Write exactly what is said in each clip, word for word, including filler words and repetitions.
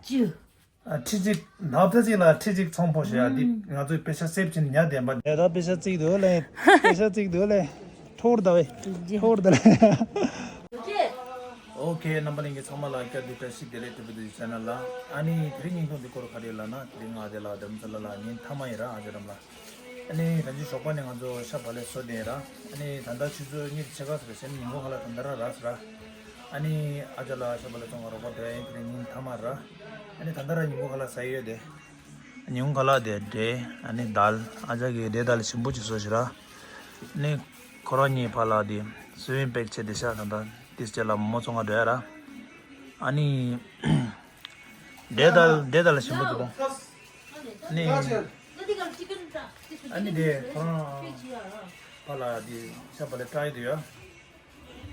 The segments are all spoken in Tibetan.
ཅི། ཨ་ཁྲི་གཅིག་ནག་ད་གཅིག་ལ་ཁྲི་གཅིག་ཚོང་པོ་ཞེས་ཡ་འདི་ང་ཚོའི་པེ་ཤ་སེབ་ཅིན་ཉ་བདེན་པ། ད་པེ་ཤ་གཅིག་འདུག་ལེ། པེ་ཤ་གཅིག་འདུག་ལེ། ཐོར་ད་བས། ཐོར་ད་ལེ། ཨོ་ཁེ། རྣམ་པ་ལྷན་རྒྱས་ཚང་མ་ལ་བསྐྱར་དུ་བཀྲ་ཤིས་བདེ་ལེགས། ཏི་བི་དུ་ཆེ་ནལ་ལ། ཨ་ནི་དེ་རིང་སྙིང་ཐུང་འདི་སྐོར་ག་རེ་ལབ་ན། དེ་རིང་ང་དེ་ལ་དྷ་རམ་ས་ལ་ལ་ཉིན་མཐའ་མ་ཡིན་ར། ཨ་ཅེ་རམ་ལ། ཨ་ནི་ད་ཅི་ཞོགས་པ་ནས་ང་ཚོ་ཤ་བག་ལེབ་བཟོ་བསྡད་ར། ཨ་ནི་ད་ལྟ་ཆུ་ཚོད་གཉིས་ཕྱེད་ཀ་ཟེར་བ་ཞིག་ཉིན་གུང་ཁ་ལག་ད་ལྟ་ར་རག་སོང་ར། ཨ་ནི་ཨ་ཅག་ལགས་ཤ་བག་ལེབ་བཙོང་ག་རོགས་པ་འདྲ་ཡིན། དེ་རིང་ཉིན་མཐའ་མ་ར། ཨ་ནི་ད་ལྟ་ར་ཉིན་གུང་ཁ་ལག་ཟ་ཡི་ཡོད་དེ། ཉིན་གུང་ཁ་ལག་དེ་འདྲ། ཨ་ནི་དལ། ཨ་ཅག་གིས་འདྲ་དལ་ཞིམ་པོ་ཅིག་བཟོས་ཤག་ར། ཨ་ནི་ཁོ་རང་གཉིས་ཕར་ལ་དེ་སུ་ཝིང་པེག་བྱས་ཏེ་ཤག་ད་ལྟ་དེ་རྗེས་ལ་མོག་མོག་བཙོང་ག་འགྲོ་ཡ་ར། ཨ་ནི་འདྲ་དལ་འདྲ་དལ་ཞིམ་པོ་འདུག་ད། ཨ་ནི་ཨ་ནི་དེ་ཁོ་རང་ཕར་ལ་དེ་ཤ་བག་ལེབ་བཀྲ་ཡི་འདུག་ཡ།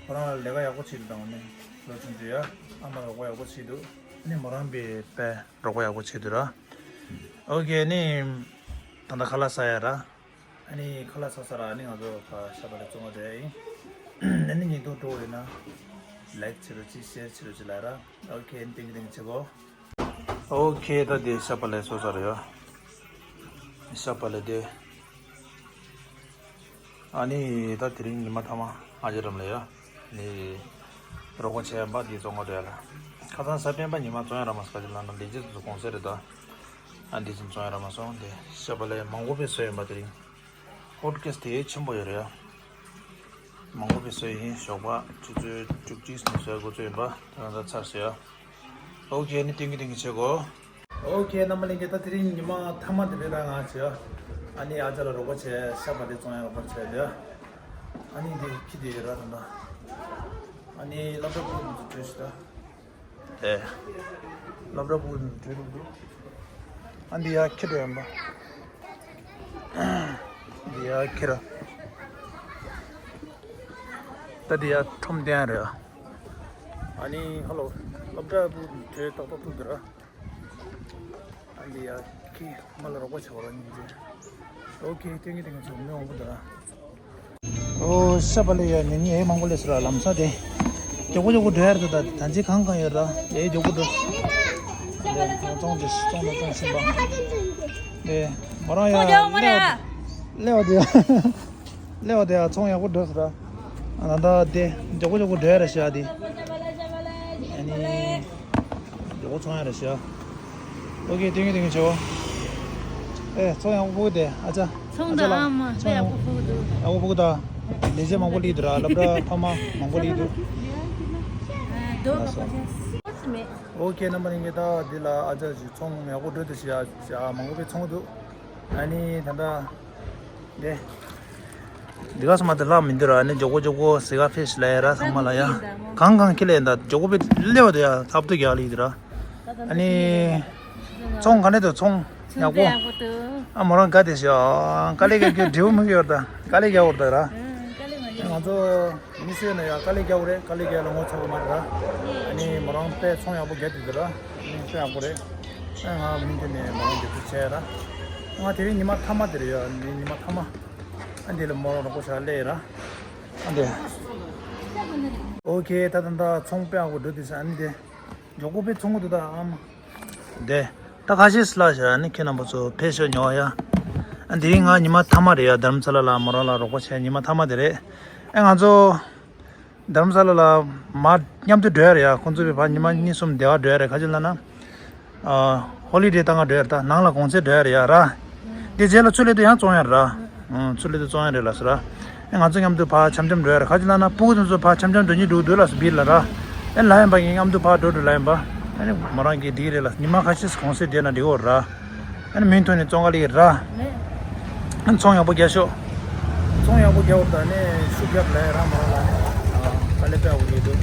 ཁོ་རང་ལས་ཀ་ཡག་པོ་བྱེད་འདུག་དང་ནི་ལོ་ཆུང་ཆུང་ཡ། ཨ་མ་རོགས་པ་ཡག་པོ་བྱེད་འདུག་ནི་མོ་རང་པའི་པའི་རོགས་པ་ཡག་པོ་བྱེད་འདུག་ར། ཨོ་ཁེ། ནི་ད་ལྟ་ཁ་ལག་ཟ་ཡ་ར། ཨ་ནི་ཁ་ལག་ཟ་ས་ར། ཨ་ནི་ང་ཚོ་ཁ་ཤ་བག་ལེབ་བཙོང་བ་རེད་ཡིན། ཨ་ནི་ཉིན་ཐོ་འགྲོ་ཡོད་ན་ལའིག་བྱེད་རོགས་གྱིས། ཤེར་བྱེད་རོགས་གྱིས་ལ་ར། ཨོ་ཁེ། ཨ་ནི་ཏིང་གི་ཏིང་བྱེད་གོ། ཨོ་ཁེ། ད་དེ་ཤ་བག་ལེབ་བཟོ་ས་རེད་ཡ། ཤ་བག་ལེབ་དེ། ཨ་ནི་ད་དེ་རིང་ཉི་མ་མཐའ་མ་ཨ་ཅེ་རམ་ལ་ཡ། ནི་རོགས་པ་བྱས་པ་འདི་བཙོང་ག་འགྲོ་ཡ་ལ། ཁ་སང་གཟའ་སྤེན་པ་ཉི་མ་བཙོང་ཡ་ར་མ་སོང་། ག་ཅི་ལབ་ན་ལས་བྱེད་ཚོ་གུང་སེང་རེད་ད། ཨ་འདི་ཙམ་བཙོང་ཡ་ར་མ་སོང་། དེ་ཤ་བག་ལེབ་མང་པོ་པས་བཟོས་ཡིན་པ། དེ་རིང་ཧོ་ཊི་ཀེ་སི་དེ་ཆེན་པོ་ཡོད་རེད་ཡ། མང་པོ་པས་བཟོས་ཡིན། ཞོགས་པ་ཆུ་ཚོད་བཅུ་གཅིག་ནས་བཟོ་འགོ་ཚུགས་ཡིན་པ། ད་ལྟ་ཚར་སོང་ཡ། ཨོ་ཁེ། ནི་ཏིང་གི་ཏིང་གི་བྱེད་གོ། ཨོ་ཁེ། རྣམ་པ་ལྷན་རྒྱས། ད་དེ་རིང་ཉི་མ་མཐའ་མ་དེ་རེད། ད་ང་བྱེད། ཨ་ནི་ཨ་ཅག་ལ་རོགས་པ་བྱས། ཤ་བག་ལེབ་བཙོང་ཡ་རོགས་པ་བྱས་དེ། ཨ་ནི་འདི་ཁྱི་དེ་ར་ད་ད། ཨ་ནི་སློབ་གྲྭ་པུ་འདི་བྲོས་ཤི་ད། ཨེ། སློབ་གྲྭ་པུ་འདི་བྲོས་འདུག་ཨ་འདི་ཡ་ཁྱི་འགྲོ་ཡིན་པ། འདི་ཡ་ཁྱི་ར། ད་འདི་ཡ་ཁྲོམ་སྟོན་རེད། ཨ་ནི་ཧ་ལོ། སློབ་གྲྭ་པུ་འདི་བྲོས་ཏག་ཏག་ཏུ་འདི་ར། ཨ་འདི་ཡ་ཁྱི་མ་ལ་རོགས་པ་བྱེད་པ་ར་སྙིང་རྗེ། ཨོ་ཁེ། ཏིང་གི་ཏིང་གི་བྱེད་གོ། མི་མང་པོ་འདི་ར། ཨོ་ཤ་བག་ལེབ་ཡ་ཉིན་ཉིན་ཨེ་མང་པོ་ལས་སུ་ར། ལམ་སང་དེ་མགྱོགས་པོ་མགྱོགས་པོ་འགྲོ་ཡ་རེད། ད་ད་ཅི་གང་གང་ཡོད་ར། ཨེ་མགྱོགས་པོ་འགྲོ། ཨེ་ཚོང་ཚོང་ཅི་ཚོང་དང་ཚོང་ཟིན་པ། ཨེ་མོ་རང་ཡ་ཚོང་རྒྱག་མ་རེད། ལེ་བ་དེ་ཡ། ལེ་བ་དེ་ཡ་ཚོང་ཡག་པོ་འགྲོ་སུ་ར། ད་ད་དེ་མགྱོགས་པོ་མགྱོགས་པོ་འགྲོ་ཡ་རེད་ཤག་དེ། ཨ་ནི། མགྱོགས་པོ་ཚོང་ཡ་རེད་ཤག་ཨོ་ཁེ། ཏིང་གི་ཏིང་གི་བྱེད་གོ། ཨེ་ཚོང་ཡག་པོ་ཕོག་དེ་ཨ་ཅག་ཚོང་དང་ཨ་མ་ཚོང་ཡག་པོ་ཕོག་འདུག་ཡག་པོ་ཕོག་ད། ལས་བྱེད་མང་པོ་སླེབས་འདུག་ར། སློབ་གྲྭ་ཕ་མ་མང་པོ་སླེབས་འདུག་ཨོ་ཁེ། རྣམ་པ་ལྷན་རྒྱས། ད་འདི་ལ་ཨ་ཅག་ཅིག་ཚོང་ཡག་པོ་འགྲོ་འདུག་ཤག་མང་པོ་པས་བཙོང་འདུག་ཨ་ནི་ད་ད། དེ། འདི་ག་སོང་མ་དེ་ལྷག་མི་འདུག་ར། ཨ་ནི་མགྱོགས་པོ་མགྱོགས་པོ་ཟི་ག་ཕེ་ཤི་ལ་ཡ་ར། ཚང་མ་ལ་ཡ། གང་གང་ཁྱི་ལས་ད་མགྱོགས་པོ་པེ་སླེབས་པ་དེ་ཡ་ཐབ་ཏུ་རྒྱག་ལི་འདུག་ར། ཨ་ནི། ཚོང་ག་འདྲ་འདུག་ཚོང་ཡག་པོ། ཨ་མོ་རང་དགའ་བསྡད་ཤག་དཀའ་ལས་རྒྱག་རྒྱུ་འབྲས་བུ་མི་དགོས་ཡོད་ད། དཀའ་ལས་རྒྱག་དགོས་རེད་ད་ར། ང་ཚོ་མི་སེར་ན་ཡ་དཀའ་ལས་རྒྱག་དགོས་རེད། དཀའ་ལས་རྒྱག་ལ་ངོ་ཚ་པོ་མ་རེད་ར། ཨ་ནི་མོ་རང་དཔེ་ཚོང་ཡག་པོ་རྒྱག་བསྡད་འདུག་ར། ཨ་ནི་དཔེ་ཡག་པོ་རེད། ཨ་ང་མི་འདི་ནས་མོ་རང་རྒྱབ་སྐྱོར་བྱས་ར། ང་དེ་རིང་ཉི་མ་མཐའ་མ་དེ་རེད་ཡ། ཉི་མ་མཐའ་མ། ཨ་འདི་ལ་མོ་རང་རོགས་པ་བྱ་སླེབས་ར། ཨ་འདི། ཨོ་ཁེ། ད་ད་ད་ཚོང་དཔེ་ཡག་པོ་འགྲོ་འདུག་ཟེར། ཨ་ནི་དེ། མགྱོགས་པོ་དཔེ་ཚོང་གི་འདུག་ད་ཨ་མ། དེ། ད་ཁ་ཤས་སླ་ཤ་ནི་ཁྱེད་རྣམ་པ་ཚོ་ཕེབས་ཤོག་ཉོ་ཡ། ཨ་འདི་རིང་ང་ཉི་མ་མཐའ་མ་རེད་ཡ། དྷ་རམ་ས་ལ་ལ་མོ་རང་ལ་རོགས་པ་བྱས་ཉི་མ་མཐའ་མ་དེ་རེད། ཨེ་ང་ཚོ། དྷ་རམ་ས་ལ་ལ་མར་མཉམ་དུ་འགྲོ་ཡ་རེད་ཡ། ཁོང་ཚོ་བས་ཕར་ཉི་མ་གཉིས་གསུམ་བསྡད་པ་འགྲོ་ཡ་རེད། ག་ཅི་ལབ་ན། ཨ། ཧོ་ལི་ཌེ་བཏང་ག་འགྲོ་ཡ་རེད་ད། ནང་ལ་གུང་སེང་འགྲོ་ཡ་རེད་ཡ་ར། དེ་རྗེས་ལ་ཆུ་ལེ་དུ་ཡང་བཙོང་ཡ་རེད་ར། ཨང་། ཆུ་ལེ་དུ་བཙོང་ཡ་རེད་ལ་ཟེར་ར། ཨེ་ང་ཚོ་མཉམ་དུ་ཕར་འཆམ་འཆམ་འགྲོ་ཡ་རེད། ག་ཅི་ལབ་ན་སྤུ་གུ་དེ་ཚོ་ཕར་འཆམ་འཆམ་འགྲོ་གི་འདུག་འདུག་ལ་སུ་བིར་ལ་ར། ཨེ་ལ་ཡིན་པ་ངས་མཉམ་དུ་ཕར་འགྲོ་འགྲོ་ལ་ཡིན་པ། ཨེ་ནི་མོ་རང་གིས་འགྲིག་རེད་ལ། ཉི་མ་ཁ་ཤས་གུང་སེང་བསྡད་ན་འགྲིག་གོ་ར། ཨ་ནི་མུ་མཐུད་ནས་བཙོང་ག་ལི་ར། ཨ་ནི་ཚོང་ཡག་པོ་རྒྱག་ཤོག་ཚོང་ཡག་པོ་རྒྱག་པ་དང་ནི་ཤུགས་རྒྱབ་ལ་ཡ་རང་མ་རང་ལ་ནི། ཨ། དཀའ་ལས་དཔེ་ཡག་པོ་རྒྱག་འདུག་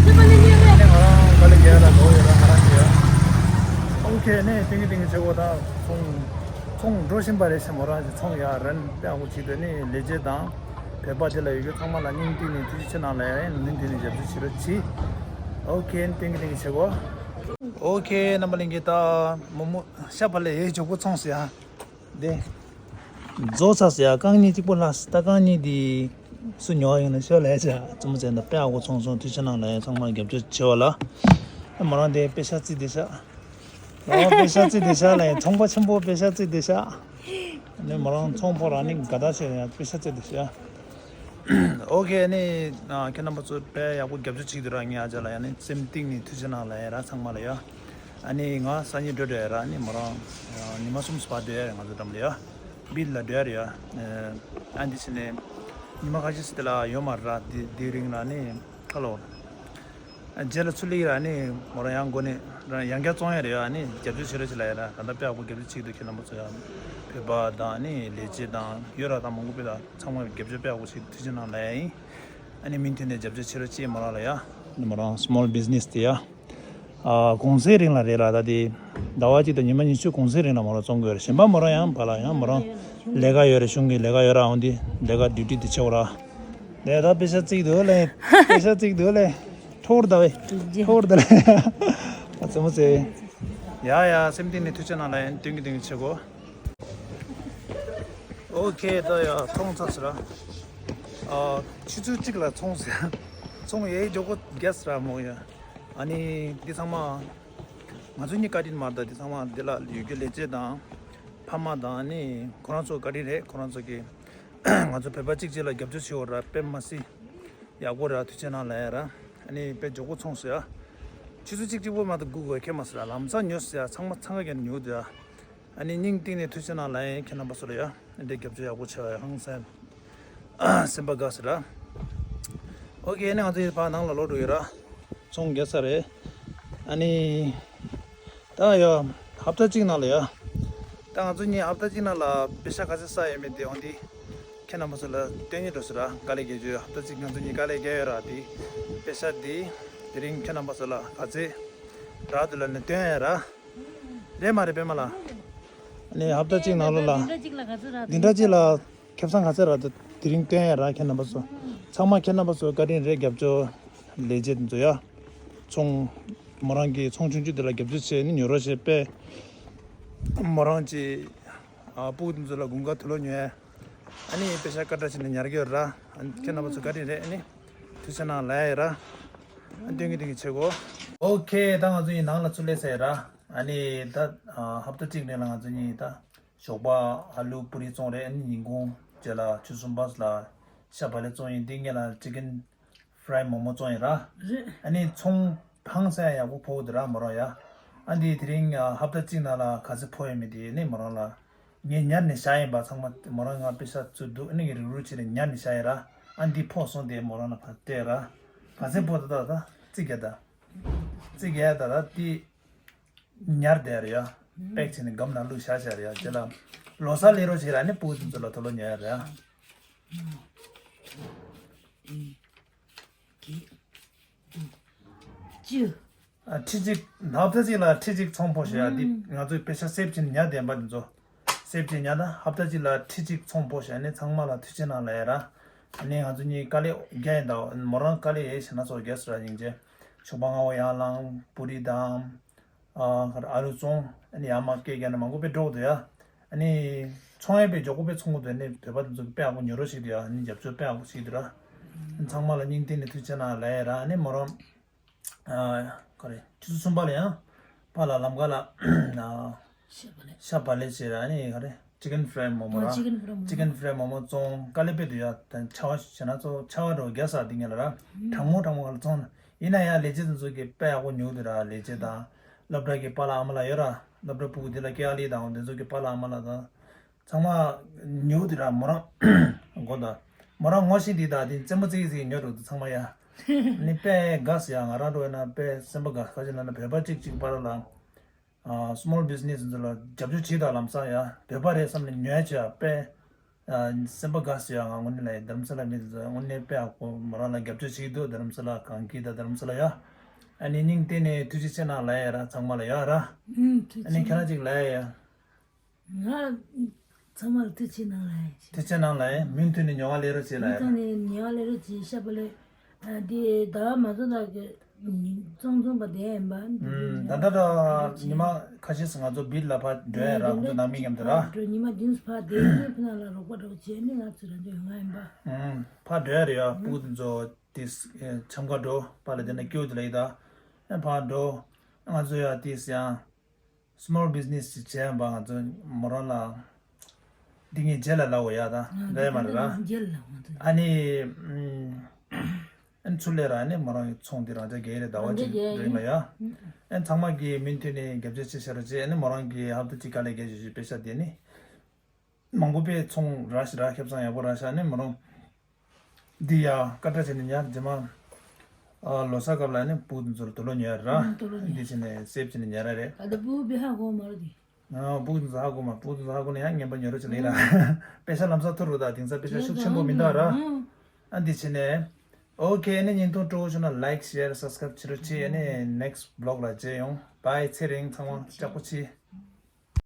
ཨ་ནི་ང་རང་དཀའ་ལས་རྒྱག་ལ་འགྲོ་ཡོད་ར། ང་རང་གི་ཡ། ཨོ་ཁེ། ནི་ཏིང་གི་ཏིང་གི་བྱེད་དགོས་ད། ཚོང་ཚོང་འགྲོ་བཞིན་པ་རེད་ཤག་མོ་རང་གི་ཚོང་ཡ་རན་དཔེ་ཡག་པོ་བྱེད་འདུག་ནི་ལས་བྱེད་དང་བོད་པ་དེ་ལ་ཡོད་རྒྱུ་ཚང་མ་ལ་སྙིང་ཐིག་ནས་ཐུགས་རྗེ་ཆེ་གནང་ལ་ཡ། ཡིན་ནི་འདི་ནས་ཞབས་ཕྱི་བྱེད་རོགས་གྱིས། ཨོ་ཁེ། ནི་ཏིང་གི་ཏིང་གི་བྱེད་དགོས། ཨོ་ཁེ། རྣམ་པ་ལྷན་རྒྱས། ད་མོ་མོ་ཤ་བག་ལེབ་ཡེ་མགྱོགས་པོ་ཚོང་སོང་ཡ། དེ། རྫོགས་ཚར་སོང་ཡ། རྐང་གཉིས་གཅིག་པོ་ལྷག་སོང་། ད་རྐང་གཉིས་དེ་སུ་ཉོ་ཡོང་ན་ཤོག་ལབ་བྱས། བཙུན་མོ་བཙལ་ན་དཔེ་ཡག་པོ་ཚོང་སོང་། ཐུགས་རྗེ་གནང་ལབ་ཡ། ཚང་མ་རྒྱབ་སྐྱོར་བྱེད་པ་ལ། མོ་རང་དེ་པེ་ཤ་རྩིས་བསྡད་ཤག་མོ་རང་པེ་ཤ་རྩིས་བསྡད་ཤག་ལ་ཡང་ཚོང་པ་ཆེན་པོ་པེ་ཤ་རྩིས་བསྡད་ཤག་ནི་མོ་རང་ཚོང་པ་རང་ནི་དགའ་ད་ཤེས་ཡང་པེ་ཤ་རྩིས་བསྡད་ཤག་ཨོ་ཁེ་ནི་ཁྱེད་རྣམ་པ་ཚོ་དཔེ་ཡག་པོ་རྒྱབ་སྐྱོར་བྱེད་ཀྱི་འདུག་ར། ངའི་ཨ་ཅག་ལ་ཡང་ནི་སེམས་གཏིང་ནས་ཐུགས་རྗེ་གནང་ལ་ཡང་ར་ཚང་མ་ལ་ཡ། ཨ་ནི་ང་སང་ཉིན་འགྲོ་འགྲོ་ཡ་ར་ནི་མོ་རང་ཉི་མ་གསུམ་ཕར་འགྲོ་ཡ་རེད། ང་ཚོ་འགྲམ་ལ་ཡ་བིལ་ལ་འགྲོ་ཡ་རེད་ཡ། ཨ་འདི་ཕྱིན་ནས་ཉི་མ་ཁ་ཤས་ཤིག་དེ་ལ་ཡོད་མ་རེད་ར། དེ་དེའི་རིང་ལ་ནི་ཁ་ལོ། རྗེས་ལ་ཚུར་སླེབས་ར་ནི་མོ་རང་ཡང་འགོ་ནས་རང་ཡང་བསྐྱར་བཙོང་ཡ་རེད་ཡ། ནི་རྒྱབ་སྐྱོར་བྱེད་རོགས་བྱེད་ལ་ཡ་ར། ད་ལྟ་དཔེ་ཡག་པོ་རྒྱབ་སྐྱོར་བྱེད་ཀྱི་འདུག་ཁྱེད་རྣམ་པ་ཚོ་ཡ། བོད་པ་དང་ནི་ལས་བྱེད་དང་ཡོད་ར་དང་མང་པོ་དཔེ་ད་ཚང་མ་རྒྱབ་སྐྱོར་དཔེ་ཡག་པོ་བྱེད་ཐུགས་རྗེ་གནང་ལ་ཡ་ཡིན། ཨ་ནི་མུ་མཐུད་ནས་རྒྱབ་སྐྱོར་བྱེད་རོགས་བྱེད་མོ་རང་ལ་ཡ། ནི་མོ་རང་སི་མོལ་བི་ཛི་ནེ་སི་དེ་ཡ། ཨ་གུང་སེང་རིང་ལ་རེད་ལ། ད་དེ་ཟླ་བ་གཅིག་དང་ཉི་མ་ཉི་ཤུ་གུང་སེང་རིང་ལ་མོ་རང་བཙོང་དགོས་རེད། གཞན་པ་མོ་རང་ཡང་བ་ལ་ཡང་མོ་རང་ལས་ཀ་ཡོད་རེད། གཞུང་གི་ལས་ཀ་ཡོད་ར། འོང་དེ་ལས་ཀ་ཌིའུ་ཊི་དེ་ཆེ་བ་ར། ལས་ད་པེ་ཤ་བརྩིགས་འདུག་ལས། པེ་ཤ་བརྩིགས་འདུག་ལས། ཁྲོར་ད་བས། ཁྲོར་ད་ལས། ཨ་ཙི་མོ་ཙེ། ཡ་ཡ་སེམས་གཏིང་ནས་ཐུགས་རྗེ་གནང་ལ་ཡིན། སྟོན་གི་སྟོན་གི་བྱེད་གོ། ཨོ་ཁེ་ད་ཡ་ཚོང་ཚར་སོང་ར། ཨ་ཆུ་ཚོད་གཅིག་ལ་ཚོང་ཟེར། ཚོང་ཡའི་མགྱོགས་པོ་རྒྱས་སོང་ར་མོ་ཡ། ཨ་ནི་འདི་ཚང་མ་ང་ཚོ་གཉིས་བཀའ་དྲིན་མ་རེད། ད་འདི་ཚང་མ་འདི་ལ་ཡོད་རྒྱུ་ལས་བྱེད་དང་ཕ་མ་དང་ནི་ཁོ་རང་ཚོ་བཀའ་དྲིན་རེད། ཁོ་རང་ཚོ་གིས་ང་ཚོ་བོད་པ་གཅིག་གཅིག་ལ་རྒྱབ་སྐྱོར་བྱེད་འོ་ར། དཔེ་མ་སྲིད་ཡག་པོ་ར། ཐུགས་རྗེ་གནང་ལ་ཡ་ར། ཨ་ནི་དཔེ་མགྱོགས་པོ་ཚོང་སོང་ཡ། ཆུ་ཚོད་གཅིག་གཅིག་པོ་མ་གཏོགས་སྒུག་དགོས་ཁེལ་མ་སོང་ར། ལམ་སང་ཉོ་སོང་ཡ། ཚང་མ་འཚང་ཁ་བརྒྱབ་ནས་ཉོ་འདུག་ཡ། ཨ་ནི་སྙིང་གཏིང་ནས་ཐུགས་རྗེ་གནང་ལ་ཡ། ཁྱེད་རྣམ་པ་ཚོ་ལ་ཡ་འདི་རྒྱབ་སྐྱོར་ཡག་པོ་བྱས་པ་ཡ་ཧང་སང་སེམས་པ་དགའ་སོང་ར། ཨོ་ཁེ་ཨ་ནི་ང་ཚོ་ཡི་ཕར་ནང་ལ་ལོག་འགྲོ་ཡོད་ར། ཚོང་རྒྱག་ས་རེད། ཨ་ནི། ད་ཡ། ཧབ་ཏ་གཅིག་ནང་ལ་ཡ། ད་ང་ཚོ་གཉིས་ཧབ་ཏ་གཅིག་ནང་ལ་པེ་ཤ་ག་ཚད་བསགས་ཡོད་མེད་དེ་འོང་དེ། ཁྱེད་རྣམ་པ་ཚོ་ལ་སྟོན་གྱི་འགྲོ་ཟེར་ར། དཀའ་ལས་རྒྱག་རྒྱུ་ཡོད། ཧབ་ཏ་གཅིག་ང་ཚོ་གཉིས་དཀའ་ལས་རྒྱག་ཡོད་ར། དེ་པེ་ཤ་དེ་དེ་རིང་ཁྱེད་རྣམ་པ་ཚོ་ལ་ག་ཚད་རག་འདུག་ལབ་ནས་སྟོན་ཡ་ར། རེད་མ་རེད་པད་མ་ལགས། ཨ་ནི་ཧབ་ཏ་གཅིག་ནང་ལོགས་ལ། འདི་འདྲ་གཅིག་ལ་ག་ཚོད་རག་འདི་འདྲ་གཅིག་ལ་ཁེ་བཟང་ག་ཚོད་རག་འདུག་དེ་རིང་སྟོན་ཡ་ར། ཁྱེད་རྣམ་པ་ཚོ། ཚང་མ་ཁྱེད་རྣམ་པ་ཚོ་བཀའ་དྲིན་རེད། རྒྱབ་སྐྱོར་ལས་བྱེད་འདི་ཚོ་ཡ། ཚོང་། མོ་རང་གི་ཚོང་ཆུང་ཆུང་དེ་ལ་རྒྱབ་སྐྱོར་བྱས་ནས་ཉོ་རོགས་བྱས་པས། མོ་རང་གི་ཨ་སྤུ་གུ་དེ་ཚོ་ལ་དགུན་ཁ་དུག་ལོག་ཉོ་ཡ། ཨ་ནི་པེ་ཤ་ཀ་ཏྲ་བྱས་ནས་ཉར་གི་ཡོད་ར། ཨ་ནི་ཁྱེད་རྣམ་པ་ཚོ་བཀའ་དྲིན་རེད། ཨ་ནི་ཐུགས་རྗེ་གནང་ལ་ཡ་ར། ཨ་ནི་སྟོན་གི་སྟོན་གི་བྱེད་གོ། ཨོ་ཁེ་ད་ང་ཚོ་ཡི་ནང་ལ་ཚུར་སླེབས་ཚར་ཡ་ར། ཨ་ནི་ད་ཨ་ཧབ་ཏ་གཅིག་རིང་ལ་ང་ཚོ་གཉིས་ད་ཞོགས་པ་ཨ་ལུ་པུ་རི་བཙོང་རེད། ཨ་ནི་ཉིན་གུང་རྗེས་ལ་ཆུ་ཚོད་གསུམ་པ་ལ་ཤ་བག་ལེབ་བཙོང་ཡིན། འདི་ངེད་ལ་ཅི་ཀན་ཕ་རའི་མོག་མོག་བཙོང་ཡིན་ར། རེད། ཨ་ནི་ཚོང་ཧང་སང་ཡག་པོ་ཕོག་འདུག་ར་མོ་རང་ཡ། ཨ་འདི་དེ་རིང་ཨ་ཧབ་ཏ་གཅིག་ནང་ལ་ག་ཚོད་ཕོག་ཡོད་མེད་དེ་ནི་མོ་རང་ལ་ངས་ཉར་ནས་བཞག་ཡིན་པ། ཚང་མ་མོ་རང་ང་པེ་ཤ་ཚུར་འདུག་ཨ་ནི་ངས་རུག་རུག་བྱས་ནས་ཉར་ནས་བཞག་ཡིན་ར། ཨ་འདི་ཕོག་སོང་དེ་མོ་རང་ལ་ཕར་སྤྲད་ར། ག་ཚོད་ཕོག་ད་ད་ད་རྩིས་རྒྱག་ད། རྩིས་རྒྱག་ད་ད་དེ། ཉར་བསྡད་རེད་ཡ། པེག་བྱས་ནས་སྒམ་ནང་བླུགས་བཞག་བཞག་རེད་ཡ། དེ་ལ་ལོ་གསར་སླེབས་རོགས་བྱེད་ར། ནི་སྤུ་གུ་དེ་ཚོ་ལ་དུག་ལོག་ཉོ་ཡ་རེད་ཡ། བཅུ། ཨ་ཁྲི་གཅིག་ཧབ་ཏ་གཅིག་ལ་ཁྲི་གཅིག་ཚོང་ཕོག་ཤག་ཡ། འདི་ང་ཚོས་པེ་ཤ་སེབ་བྱས་ནས་ཉར་བསྡད་པ་དེ་ཚོ། སེབ་བྱས་ཉར་ན་ཧབ་ཏ་གཅིག་ལ་ཁྲི་གཅིག་ཚོང་ཕོག་ཤག་ནི་ཚང་མ་ལ་ཐུགས་རྗེ་གནང་ལ་ཡ་ར། ཨ་ནི་ང་ཚོ་གཉིས་དཀའ་ལས་རྒྱག་ཡིན་ད། མོ་རང་དཀའ་ལས་ཡས་བྱས་ན་ཚོ་རྒྱག་སོང་ར། སྙིང་རྗེ། ཞོགས་པ་སྔ་པོ་ཡར་ལངས་པུ་རི་དང་། ཨ་ཨ་ལུ་བཙོང་། ཨ་ནི་ཡར་མར་སྐད་རྒྱག་ན་མང་པོ་དཔེ་འགྲོ་གི་འདུག་ཡ། ཨ་ནི་ཚོང་ཡས་པའི་མགྱོགས་པོ་དཔེ་ཚོང་གི་འདུག་ཨ་ནི་བོད་པ་དེ་ཚོ་གི་དཔེ་ཡག་པོ་ཉོ་རོགས་བྱེད་འདུག་ཡ། ཨ་ནི་རྒྱབ་སྐྱོར་དཔེ་ཡག་པོ་བྱེད་འདུག་ར། ཨ་ནི་ཚང་མ་ལ་སྙིང་གཏིང་ནས་ཐུགས་རྗེ་གནང་ལ་ཡ་ར། ཨ་ནི་མོ་རང་ཨ་ག་རེ་ཆུ་ཚོད་གསུམ་པ་ལ་ཡང་པཱ་ལགས་ལམ་ཁ་ལ་ཨ་ཤ་བག་ལེབ་ཤ་བག་ལེབ་བྱས་ར། ཨ་ནི་ག་རེ་ཅི་ཀན་ཕ་རའི་མོག་མོག་ར། ཨ་ཅི་ཀན་ཕ་རའི་མོག་མོག་ཅི་ཀན་ཕ་རའི་མོག་མོག་བཙོང་། དཀའ་ལས་དཔེ་འདུག་ཡ། ད་ཆར་པ་ཞེ་ན་ཚོ་ཆར་པ་འགྲོ་རྒྱག་ས་དེ་ངེད་ལ་ར། གྲང་མོ་གྲང་མོ་ག་ལ་བཙོང་ན་ཡིན་ན་ཡང་ལས་བྱེད་དེ་ཚོ་གིས་དཔེ་ཡག་པོ་ཉོ་འདུག་ར། ལས་བྱེད་དང་སློབ་གྲྭ་གི་པཱ་ལགས་ཨ་མ་ལགས་ཡོད་ར། སློབ་གྲྭ་ཕྲུ་གུ་དེ་ལ་སྐྱེལ་ཡ་ལས་དང་དེ་ཚོ་གི་པཱ་ལགས་ཨ་མ་ལགས་དང་ཚང་མ་ཉོ་འདུག་ར། མོ་རང་དགོངས་དག་མོ་རང་ངོ་ཤེས་འདི་དང་དེ་རྩེད་མོ་རྩེ་ཡི་རྩེ་ཡི་ཉོ་འགྲོ་འདུག་ཚང་མ་ཡ། ནི་དཔེ་དགའ་སོང་ཡ། ང་རང་འགྲོ་ཡིན་ན་དཔེ་སེམས་པ་དགའ། ག་ཅི་ལབ་ན་བོད་པ་གཅིག་གཅིག་བར་ལ། ཨ་སི་མོལ་བི་ཛི་ནེ་སི་འདི་ཚོ་ལ་རྒྱབ་སྐྱོར་བྱེད་དང་ལམ་སང་ཡ། བོད་པ་རེད་བསམ་ནས་ཉོ་ཡ་བྱེད་ཡ་དཔེ། ཨ་སེམས་པ་དགའ་སོང་ཡ། ང་དངོས་གནས་ལ་ཡ་རྡ་རམ་ས་ལ་མི་དེ་ཚོ་དངོས་གནས་དཔེ་ཡག་པོ་མོ་རང་ལ་རྒྱབ་སྐྱོར་བྱེད་ཀྱི་འདུག་རྡ་རམ་ས་ལ་གངས་སྐྱིད་དང་རྡ་རམ་ས་ལ་ཡ། ཨ་ནི་སྙིང་གཏིང་ནས་ཐུགས་རྗེ་ཆེ་གནང་ལ་ཡ་ར། ཚང་མ་ལ་ཡ་ར། ཨུམ་ཐུགས་རྗེ་ཆེ། ཨ་ནི་ཁྱེད་རང་གཅིག་ལ་ཡ་ཡ། ང་ཚང་མ་ལ་ཐུགས་རྗེ་གནང་ལ་ཡ། ཐུགས་རྗེ་གནང་ལ་ཡ། མུ་མཐུད་ནས་ཉོ་བ་ལས་རོགས་བྱེད་ལ་ཡ། མུ་མཐུད་ནས་ཉོ་བ་ལས་རོགས་བྱེད། ཤ་བག་ལེབ། ཨ་དེ་ཟླ་བ་མ་རྫོགས་ན་གི་བཙོང་བཙོང་པ་དེ་ཡིན་པ། ཨུམ། ད་ལྟ་ད་ཉི་མ་ཁ་ཤས་སུ་ང་ཚོ་བིལ་ལ་ཕར་འགྲོ་ཡ་ར། ང་ཚོ་ནང་མི་མཉམ་དུ་ར། ཕར་འགྲོ། ཉི་མ་བདུན་ཕར་བསྡད་ནས་ཕ་ན་ལ་རོགས་པ་འདྲ་བོ་བྱས་ནས་ང་ཚོ་ར་འདྲ་ཡོང་ང་ཡིན་པ། ཨུམ། ཕར་འགྲོ་ཡ་རེད་ཡ། ཨུམ། སྤུ་གུ་དེ་ཚོ་དེ་འཆམ་ཁ་འགྲོ་པཱ་ལགས་དེ་ན་སྐྱོ་དེ་ལ་ཡི་ད། ཨ་ཕར་འགྲོ། ང་ཚོ་ཡ་དེས་ཡང་small business་ཅིག་བྱས་པ་ང་ཚོ་མོ་རང་ལ་འདི་ངས་རྗེས་ལ་ལབ་འོ་ཡ་ད་ལས་མ་རེད་ར། རྗེས་ལ་ང་ཚོ་ཨ་ནི་ཨམ། ཨན་ཚུར་ལས་ར་ནི་མོ་རང་གི་ཚོང་འདི་རང་ཅག་རྒྱལ་རེད་ཟླ་བ་གཅིག་རིང་ལ་ཡ། ཨན་ཚང་མ་གི་མིན་ཐོན་ནས་རྒྱབ་སྐྱོར་བྱེད་ཤར་རྗེས་ནི་མོ་རང་གི་ཧབ་ཏུ་གཅིག་ག་ལས་རྒྱལ་ཞུ་ཞུ་པེ་ཤ་དེ་ནི། མང་པོ་པས་ཚོང་ར་ཤི་ར་ཁེབས་ཚང་ཡག་པོ་ར་ཤ་ནི་མོ་རང་། འདི་ཡ་ཀ་ཏྲ་བྱས་ནས་ཉར་རྗེས་མ། ཨ་ལོ་གསར་སྐབས་ལ་ནི་བུ་དེ་ཚོར་དུ་ལོ་ཉར་ར། ཨང་དུ་ལོ་ཉར། འདི་བྱས་ནས་སེབ་བྱས་ནས་ཉར་ར་རེད། ཨ་ད་བུ་བི་ཧ་གོ་མ་རེད་དེ། ཨ་བུ་དེ་ཚོ་ཧ་གོ་མ་བུ་དེ་ཚོ་ཧ་གོ་ནས་ཡང་ངན་པ་ཉོ་རོ་ཅིག་ལས་ར། ཨང་། པེ་ཤ་ལམ་སང་ཐོར་རོ་ད་དེང་སང་པེ་ཤ་ཤུགས་ཆེན་པོ་མི་འདུག་ར། ཨང་། ཨ་འདི་བྱས་ནས། ཨོ་ཁེ་ཨ་ནི་བརྙན་ཐུང་སྤྲོ་བོ་བྱུང་ན་like share subscribe་བྱེད་རོགས་གྱིས། ཨ་ནི་next vlog་ལ་མཇལ་ཡོང་། Bye། ཚེ་རིང་ཚང་མ་ལྕགས་པོ་གྱིས།